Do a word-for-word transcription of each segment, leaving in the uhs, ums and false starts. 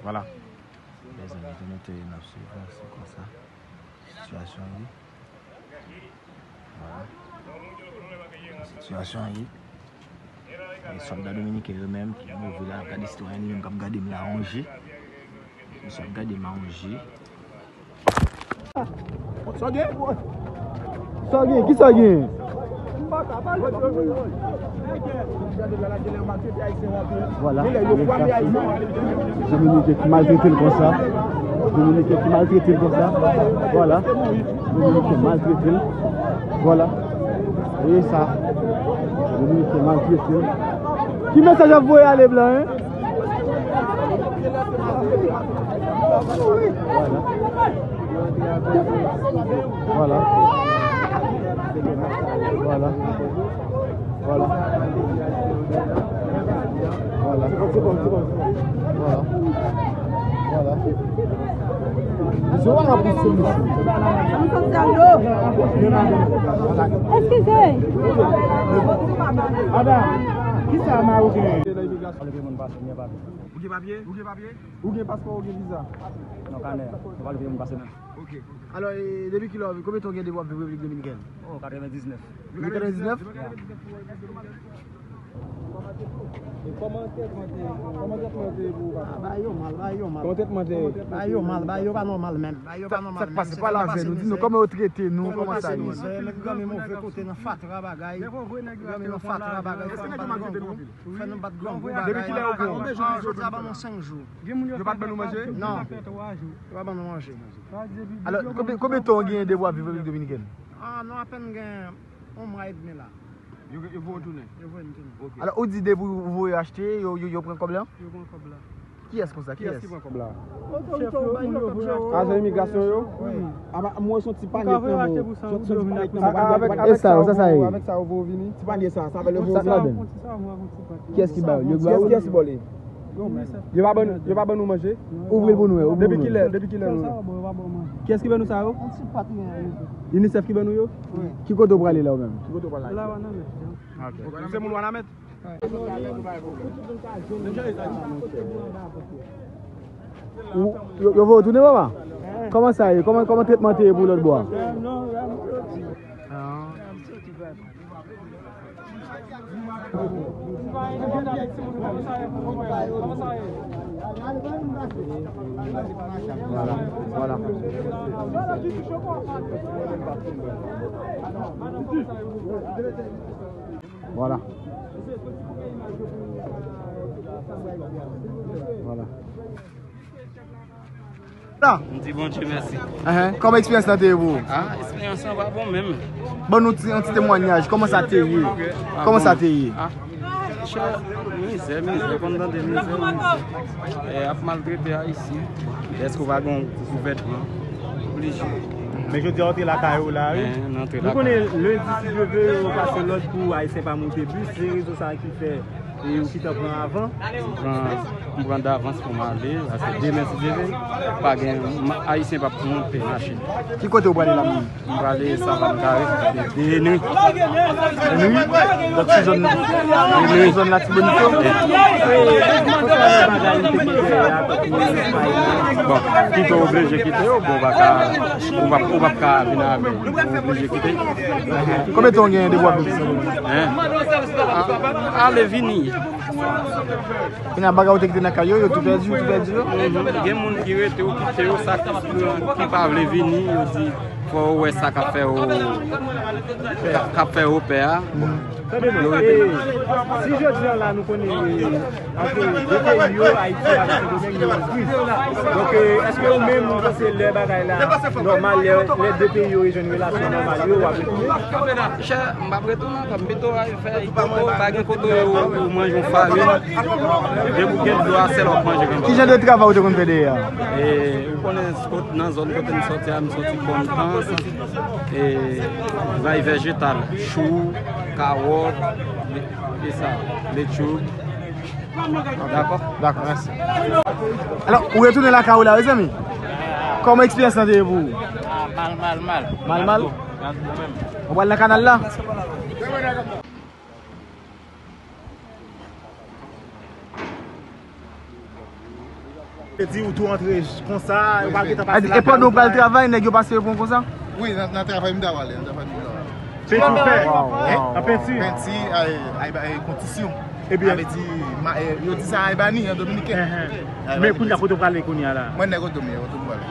Vwala. Mezanmi, tou nou te ye n ap swiv, se konsa sitiyasyon an ye. Vwala. Sitiyasyon an ye. E sòlda dominiken yo menm ki move la, gade sitwayen li menm k ap gade m la yon je. Misye ap gade m la yon je. Sa w gen? Sa w gen? Ki sa w gen? Vwala, Dominiken ki maltrete l konsa. Dominiken ki maltrete l konsa. Vwala. Dominiken maltrete l. Vwala. Veye sa. Dominiken maltrete l. Ki mesaj ap voye ale blan, en? Vwala. Vwala. Vwala. Vwala. Vwala. Vwala. Vwala. Eskize. Madanm, kisa Maroken? Ou gen papye? Ou gen papye? Ou gen paspò, ou gen viza? Non, kanè. Nou pa leve moun pase menm. Ok. Alò, e, depi kilè w, konbyen tan w gen depi w ap viv Repiblik Dominikèn? Oh, katrevenndiznèf. Depi katrevenndiznèf? Yeah. E kòman trètman te ye pou, kòman trètman te ye pou ou, papa? Ah, ba yo mal, ba yo mal. Kòman trètman te ye? Ba yo mal, ba yo pa nòmal menm. Ba yo pa nòmal menm. Sa k pase? Pale avè nou, di nou kòman yo trete nou, kòman sa ye? Nèg yo move kote nan fatra bagay. Nèg yo nan fatra bagay. Fè nou bat grangou. Fè nou bat grangou bagay. Depi kilè yo pran? Ah, jodi a ban nou senk jou. Yo pa t ban nou manje? Non. Yo pa ban nou manje. Alò, konbyen, konbyen tan w genyen depi w ap viv Repiblik Dominikèn? Ah, nou apèn gen yon mwa edmi la. Yo, yo voye w tounen? Yo voye m tounen. Ok. Alò, ou di depi w voye achte, yo, yo, yo pran kòb la? Yo pran kòb la. Kiyès konsa? Kiyès ki pran kòb la? Otorite yo bay yo kòb yo. Ajan imigrasyon yo? Wi. Aba, mwen se yon ti panye nan men w. Se yon ti panye nan men w. Avèk, avèk sa yo, sa, sa ye? Avèk sa yo voye w vini? Ti panye sa, sa fè yo voye w vini? Kiyès ki ba yo? Yo ba yo? Kiyès, kiyès ki ba w li? Yo pa ban, yo pa ban nou manje? Ouvri l pou nou wè, ouvri pou nou wè. Depi kilè, depi kilè nou? Kiyès ki ban nou sa yo? Inisèf ki ban nou yo? Wi. Ki kote w prale la ou menm? Ki kote w prale la? La Wanament. Ok. Se moun Wanament? Ou, yo, yo voye w tounen, papa? Kòman sa ye? Kòman, kòman trètman te ye pou lòt bò a? Vwala, vwala. Vwala. Vwala. M di Bondye mèsi. Enhen. Kòman eksperyans lan te ye pou ou? Ah, eksperyans lan pa bon menm. Ban nou ti, yon ti temwayaj. Kòman sa te ye? Kòman sa te ye? Ah, chè, mizè, mizè, konn tande mizè, mizè. E ap maltrete Ayisyen. Dèske w pa gen yon kouvètman, oblije. Men jodi a, w antre lakay ou la, wi. Nou konnen lendi, si Dye vle, yo pase lòd pou Ayisyen pa monte bis. Se rezon sa ki fè E ou ki t ap pran avan? M pran, m pran davans pou m ale, paske demen, si Dye vle, pa gen, m, Ayisyen p ap monte machin. Ki kote ou prale la menm? M prale Savann Kare, de, de nwi. De nwi? Donk, se zòn, se zòn Latibonit yo? Bon, kite w oblije kite yo, bon, ou pa ka, ou p ap, ou p ap ka vin avè m, ou oblije kite. Konbyen tan w genyen depi w ap viv isit? Hein? A, ale vini. Kounye a, bagay ou te kite nan kay yo, yo tou pèdi, yo tou pèdi yo? Mhm. Gen moun ki rete, yo kite yo, sa ki, ki pa vle vini, yo di fò yo wè sa k ap fè yo, k ap, k ap fè yo pè a. Bon. Tande non, yo rete. E, si jodi a la nou konnen, e, ant de peyi yo, Ayiti avèk Sendomeng, yo an kriz. Donk, e, èske ou menm ou panse lè bagay la nòmal, lè, lè de peyi yo rejwenn relasyon nòmal yo, w ap retounen? Chè, m p ap retounen ankò, m pito al fè koto, pa gen koto yo, ou manje yon farin, de bouke dlo a sèl w ap manje konsa. Ki jan de travay ou te konn fè dèyè a? E, ou konnen kot, nan zòn kote m sòti a, m sòti Pòntan, e, bay vejetal, chou, kawòt, e sa, letchoug. Dakò? Dakò, mèsi. Alò, ou retounen lakay ou la, mezanmi? Kòman eksperyans lan te ye pou ou? Ah, mal, mal, mal. Mal, mal? Mal pou mwen. Ou pral nan kanal la? Bon, Vle di ou tou antre konsa, yo pa gentan pase lakay ou. E pandan w pral travay, nèg yo pase yo pran konsa? Wi, nan, nan travay m ta pale, nan travay m ta pale. Penti w fè? Waw, waw, waw. Nan penti? Penti, ay, ay, ay, kontisyon. Ebyen. Sa vle di, ma-, eh, yo di sa ay bani an dominiken. Enhen. Men kounye a, kote w prale kounye a la? Mwen nèg Otom ye, Otom m prale.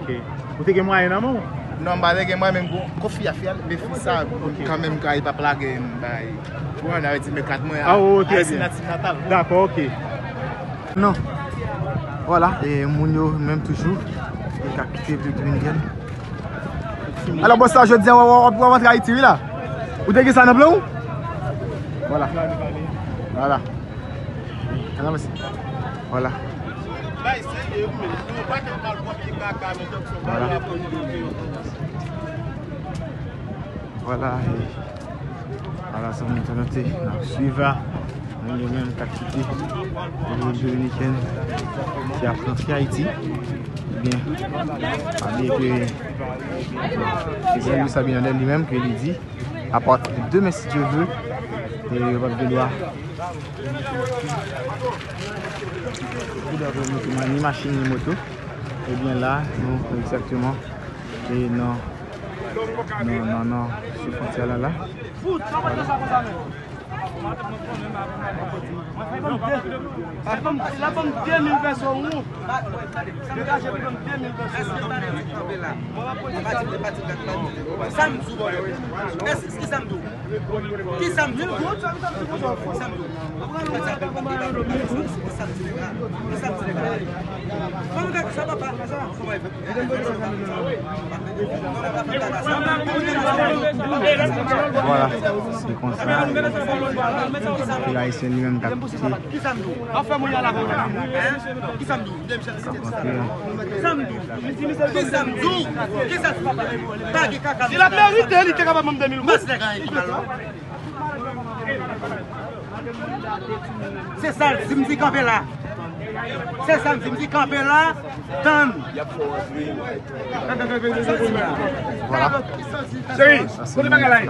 Ok. Ou te gen mwayen nan men w? Non, m pa te gen mwayen, men m gon, gon fi a, fi a, men fi sa, kanmenm, ka, li p ap lage m bay. Ou konprann, sa vle di, men kat mwen a, oh, trè byen. Ayisyen natif natal. Dakò, ok. Non. Vwala, e moun yo menm toujou, e k ap kite Repiblik Dominikèn. Alò, bòs la, jodi a, w ap, w ap, w ap antre Ayiti, wi, la. Ou te gen sa nan plan w? Vwala. Vwala. Ala mèsi. Vwala. Vwala. Vwala, e, ala sa moun tande, n ap swiv la. Moun yo menm k ap kite Repiblik Dominikèn ki ap rantre Ayiti. Ebyen, pa bliye ke se Guy Luis Abinader li menm ke li di, à partir de demain, si Dieu veut, e yo p ap gen dwa, pou dwa pou moto, ni machin, ni moto. Ebyen, la, nou, egzakteman, e nan, nan, nan, nan, sou fwontyè la, la. Sa fè m de, sa fè m de mil pèso wont. Degaje pou m de mil pèso. Sa m di w, bò yo. Sa m di w, bò yo. Èske, kisa m di w? Kisa m di w? Kisa m di w? Kisa m di w? Kisa m di w? Kisa m di w? Kisa m di w? Kisa m di w? Kisa m di w? Vwala, se konsa, e, peyi ayisyen li menm k ap kite. K ap rantre an. Si l ap merite, li te kapab ban m de mil goud. Se sa l di m, di kanpe la. Se sa l di m, di kanpe la, tann. Vwala. Cheri, kote bagay la ye?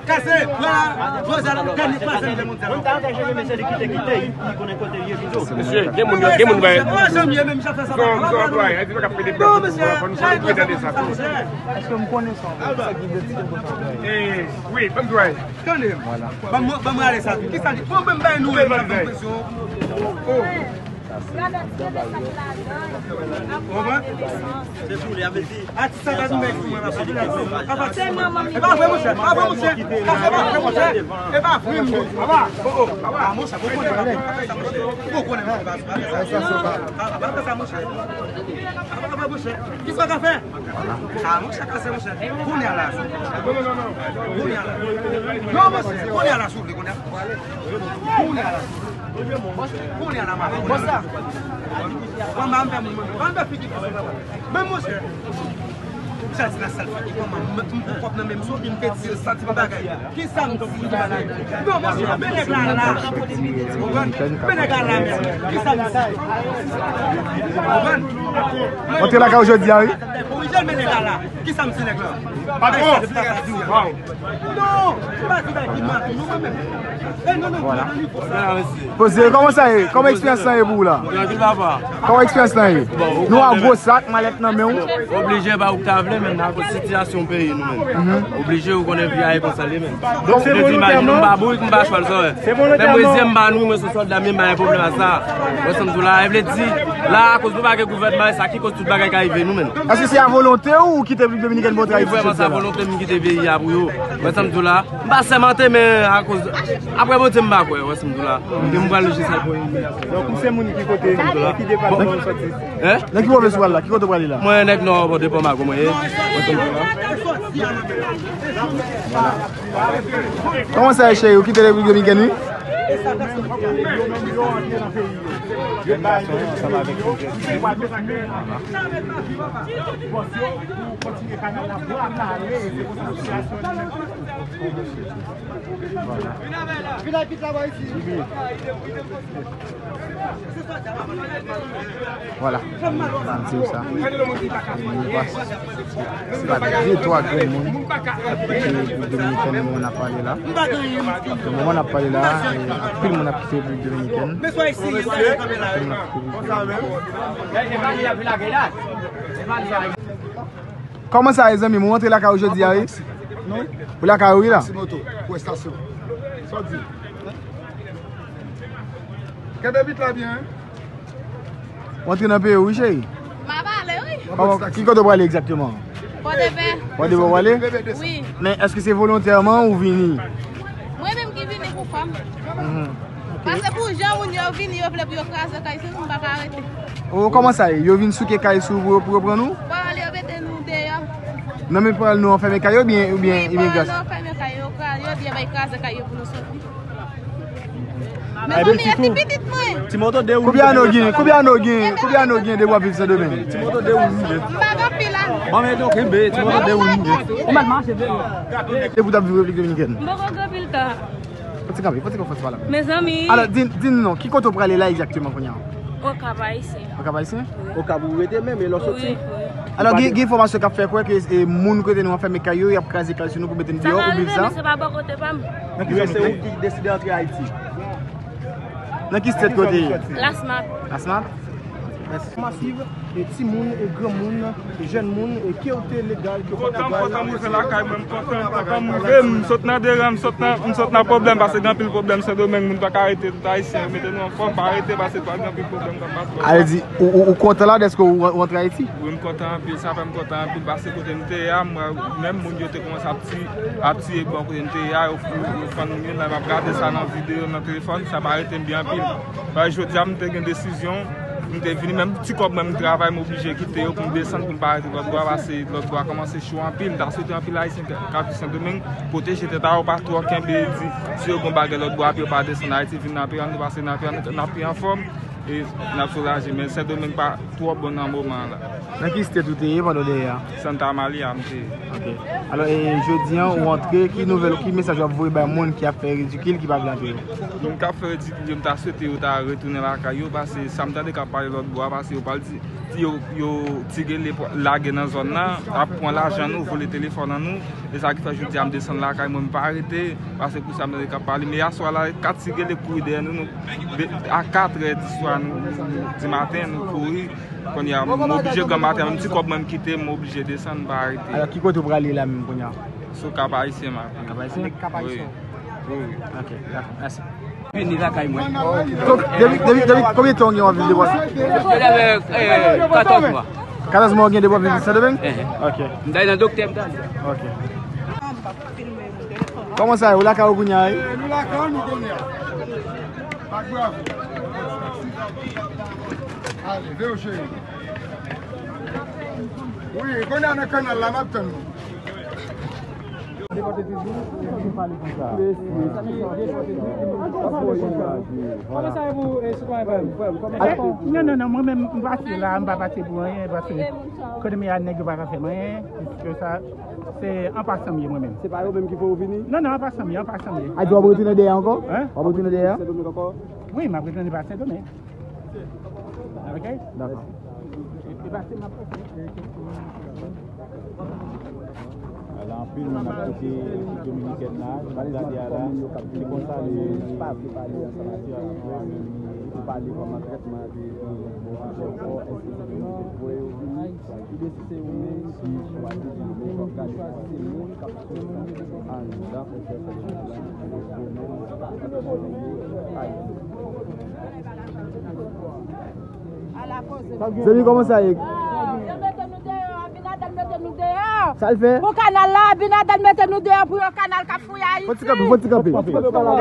Kase, vwala, Jozèl, dènye kwaze m de moun sa. Mesye, gen moun, gen moun bay. Son, son anplwaye, li pa ka pede pran. Fò nou konn pede de sa tou. Èske m konnen sa? Sa ki de ti konsa. Eh, wi, ban m anplwaye. Tande. Vwala. Ban mwen, ban mwen ale sa. Kisa li? Bon, men bay nou, men m ap presyon. Oh. Ou konprann? Se pou li, a vle di. Atis sa pa di nèg pou mwen, pa di nèg. E pa vre, monchè. E pa vre, monchè. Sa se pa vre, monchè. E pa vre, monchè. Aba. Oh, oh. Aba. Ah, monchè, bon, bon, bon, bon, bon, monchè. Bon, bon, monchè. Aba, aba, monchè. Kisa w ka fè? Ah, monchè, kase, monchè. Kounye a la. Kounye a la. Non, monchè, kounye a la, souple, kounye a. Kounye a la. Kounye a la, ma. Bon, sa. Bon, m pa fè moun, m pa fè figi konsa. Men, monchè. Sa di la sal figi konsa, m, m, m, kòb nan menm sou, m te di l sa ti bagay. Kisa m di? Non, monchè, men nèg la la. Men nèg la la, men kisa m di? Konprann? Antre lakay ou jodi a, wi. Orijinal, men nèg la la. Kisa m di nèg la? Patwon. Non, m pa di bagay ki manti, non, mwen menm. Eh, non, non, vwala. Poze, kòman sa ye? Kòman eksperyans lan ye pou ou la? Trankil, papa. Kòman eksperyans lan ye? Bon, ou konnen. Nou a gwo sak, malèt nan men w. Oblije, pa ou k ta vle, men akoz sitiyasyon peyi nou, men. Mhm. Oblije, ou konnen vi a ye konsa l ye, men. Donk, se volontèman? M pa bourik, m pa chwal, sa wè. Se volontèman? Menm rezyèm m pa nou, mwen se sòlda, men m pa gen pwoblèm ak sa. Wè sa m di w la, e vle di, la, akoz nou pa gen gouvènman, e sa ki koz tout bagay ka rive nou, men. Èske se a volonte ou ou kite Repiblik Dominikèn pou w travay ti sòlda? Wi, vrèman, sa volonte m kite peyi a pou yo. Wè sa m di w la. M pa sèmante, men akoz, apre Bondye, m pa kwè, wè sa m di w la. M gen m pral jis al pou imilyasyon. Donk, ou se moun ki kote, ki depatman ou sòti? Hein? Nan ki pwovens ou pral la? Ki kote ou prale la? Mwen nèg Nò bò Depòmago mwen ye. Wè sa m di w la. Kòman sa ye, cheri? Ou kite Repiblik Dominikèn, wi? Vwala. Vwala. M di w sa. Se pa de twa grenn moun k ap kite Repiblik Dominikèn nan moman n ap pale la. Nan moman n ap pale la, e, anpil moun ap kite Repiblik Dominikèn. Anpil moun ap kite Repiblik Dominikèn. Kòman sa ye, zanmi m? Ou rantre lakay ou jodi a, wi? Ou lakay ou, wi, la? Taxi moto, pou estasyon. Sa w di? Kenbe bit la byen, wi. Ou antre nan peyi w, wi, cheri. M ap ale, wi. Kòman, ki kote w prale egzakteman? Pòdepè. Pòdepè w prale? Wi. Men èske se volontèman ou vini? Mwen menm ki vini pou kò m. Mhm. Paske pou jan moun yo vini, yo vle pou yo kraze kay sou nou, m pa ka rete. O, kòman sa ye? Yo vin souke kay sou ou pou yo, pou yo pran nou? Pawòl yo mete nou deyò. Nan men pawòl nou anfèmen kay yo, oubyen, oubyen imigrasyon? Wi, pawòl nou anfèmen kay yo, yo vin bay kraze kay yo pou nou soti. Mezanmi, e ti pitit mwen. Ti moto de ou. Konbyen ane w gen? Konbyen ane w gen? Konbyen ane w gen depi w ap viv Sendomeng? Ti moto de ou nou ye. M pa gen anpil ane. Bon, men donk, enben, ti moto de ou nou ye. Ou mèt mache vre. Depi w t ap viv Repiblik Dominikèn? M poko gen anpil tan. Fò ti kanpe, fò ti kanpe, fò ti pale. Mezanmi. Alò, di, di n non, ki kote w prale la egzakteman kounye a? Okap Ayisyen. Okap Ayisyen? Wi. Okap ou rete menm, e lè w soti? Wi, wi. Alò, gen, gen enfòmasyon k ap fè kwè ke, e, moun kote nou anfèmen kay yo, y ap kraze kay sou nou pou mete n deyò, ou viv sa? Sa ka rive, men se pa bò kote pa m. Nan ki zòn ou ye? Ou se ou ki deside antre Ayiti? Nan ki state kote ye? Lasmat. Lasmat? Mèsi. Masiv, e timoun, e granmoun, e jèn moun, e ke w te legal, ke w pa legal. Kontan, kontan m rive lakay mwen, m kontan, kontan m rive, m sot nan deran, m sot nan, m sot nan pwoblèm, paske gen anpil pwoblèm Sendomeng, moun pa ka rete, tout Ayisyen, mete nou anfòm, pa rete, paske pa gen anpil pwoblèm k ap pase. Ale di, ou, ou, ou kontan la dèske ou, ou rantre Ayiti? Wi, m kontan anpil, sa fè m kontan anpil, paske kote m te ye a, mwen, menm moun yo te kòmanse ap ti-, ap tiye bò kote m te ye a, yo, yo, yo fann m youn la, m ap gade sa nan videyo, nan telefòn, sa pa rete m byen anpil. Paske jodi a, m te gen desizyon, m te vini, menm ti kòb mwen m travay, m oblije kite yo pou m desann, pou m pa rete lòt bò a, paske lòt bò a kòmanse cho anpil. M ta swete anpil Ayisyen k ap viv Sendomeng pwoteje tèt a yo, pa twò kenbe, di, si yo gen bagay lòt bò a, pou yo pa desann Ayiti, vin nan peyi a nou, paske nan peyi a nou, n ap pi anfòm, e n ap soulaje. Men Sendomeng pa twò bon nan moman an la. Nan ki state ou te ye pandan w te ye a? Santa Maria m te ye. Ok. Alò, e jodi a, ou antre, ki nouvèl, ki mesaj w ap voye bay moun ki ap fè ridikil, ki pa vle antre yo? Moun k ap fè ridikil yo, m ta swete yo ta retounen lakay yo, paske sa m tande k ap pale lòt bò a, paske yo pral di, di yo, yo ti gele pwa-, lage nan zòn nan, ap pran lajan nou, vole telefòn an nou. E sa ki fè jodi a m desann lakay mwen, m pa rete, paske pou sa m tande k ap pale. Men yèswa la, kat ti gele kouri dèyè nou, nou, de, a katrè di swa, nou, nou, di maten, nou kouri. Kounye a, m oblije granmaten, menm ti kòb mwen m kite, m oblije desann, m pa rete. Alò, ki kote w prale la menm kounye a? Sou Kap Ayisyen m ap viv. Kap Ayisyen? Kap Ayisyen. Wi, wi. Ok, dakò, mèsi. Vini lakay mwen. Depi, depi, depi konbyen tan w gen w ap viv depi? Depi, eh, katòz mwa. Katòz mwa w gen depi w ap viv Sendomeng? Ehe. Ok. M t al nan doktè, m t al. Ok. Kòman sa ye? Ou lakay ou kounye a, wi? Eh, nou lakay nou kounye a. Ak bravo. Ale, veye w, cheri. Wi, kounye a nan kanal la, m ap tann nou. Kòman sa ye pou, eh, sitwayen pa m? Non, non, non, mwen menm, m pase la, m pa pase pou anyen, paske kote m ye a, nèg yo pa ka fè m anyen, piske sa, se an pasan m ye mwen menm. Se pa yo menm ki fè w vini? Non, non, an pasan m ye, an pasan m ye. A di w ap retounen dèyè ankò? Hein? W ap retounen dèyè? Sendomeng ankò? Wi, m ap retounen pa Sendomeng. Ok? Dakò. E, e pase m ap pase. Ala anpil moun ap kite Repiblik Dominikèn la, m ap gade a la, se konsa li, sitiyasyon an menm li ye. Pou pale kòman trètman te, te, bon, ankò, èske se Dominikèn vre yo vini? Oubyen si se yo menm ki chwazi vini, men fòk gade se moun k ap sou anndan fwontyè Sendomeng la, yo menm, Ayiti. Zemi, kòman sa ye? Ah, yo mete nou deyò, Abinader mete nou deyò. Sa l fè? Pou kanal la, Abinader mete nou deyò pou yon kanal k ap fouye Ayiti. Fò ti kanpe, fò ti kanpe.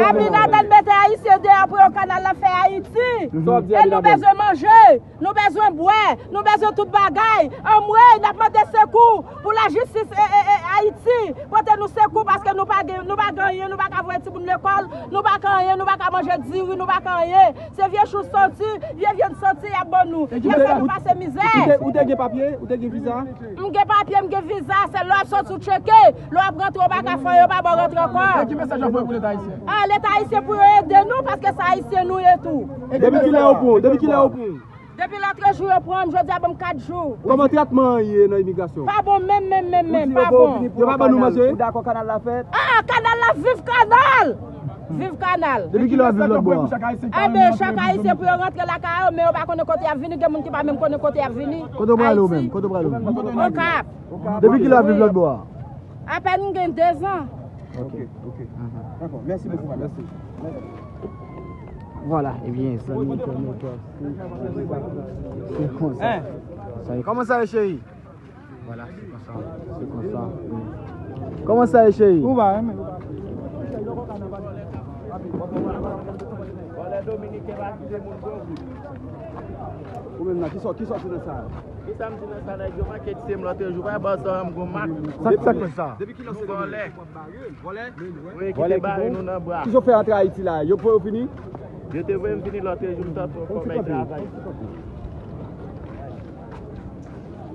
Abinader mete Ayisyen deyò pou yon kanal l ap fè Ayiti. Mhm. E nou bezwen manje, nou bezwen bwè, nou bezwen tout bagay. Anmwey, n ap mande sekou pou lajistis e, e, e, Ayiti, pote nou sekou paske nou pa gen, nou pa gen anyen, nou pa ka voye timoun lekòl, nou pa ka anyen, nou pa ka manje diri, nou pa ka anyen. Se vye chou santi, vye vyann santi y ap ban nou. Y ap fè nou pase mizè. Ou te, ou te gen papye? Ou te gen viza? M gen papye, m gen viza, se lè w ap soti w tcheke, lè w ap rantre w pa ka fè, yo pa ba w rantre ankò. E ki mesaj w ap voye pou Leta ayisyen? Ah, Leta ayisyen pou yo ede nou, paske se ayisyen nou ye tou. Depi kilè yo pran w? Depi kilè yo pran w? Depi lòtrejou yo pran m, jodi a ban m kat jou. Kòman tretman an ye nan imigrasyon? Pa bon menm, menm, menm, menm, pa bon. Yo pa ban nou manje? Ou dakò kanal la fèt? Ah, kanal la, viv kanal! Viv kanal! Depi kilè w ap viv lòtbò a? Enben, chak ayisyen pou yo rantre lakay yo, men yo pa konnen kote y ap vini, gen moun ki pa menm konnen kote y ap vini. Kote w prale ou menm? Kote w prale ou menm? Okap. Depi kilè w ap viv lòtbò a? Apèn m gen dezan. Ok, ok. Dakò, mèsi bokou, mèsi. Vwala, ebyen, zanmi entènèt, se konsa. Sa ye. Kòman sa ye, cheri? Vwala, se konsa. Se konsa. Kòman sa ye, cheri? Ou va renmen. Vòlè dominiken pa kite moun pran kou. Ou menm nan, ki sòti nan sa? Ki sa m di nan sa, nèg yo manke tiye m lòtrejou, pa ba sa m gon mak. Sa k fè sa? Depi kilè w se vòlè? Wi, ki te bare nou nan bra. Kisa w fè antre Ayiti la? Yo pran w vini? Yo te voye m vini lòtrejou, m t ap fè yon kòmèy travay.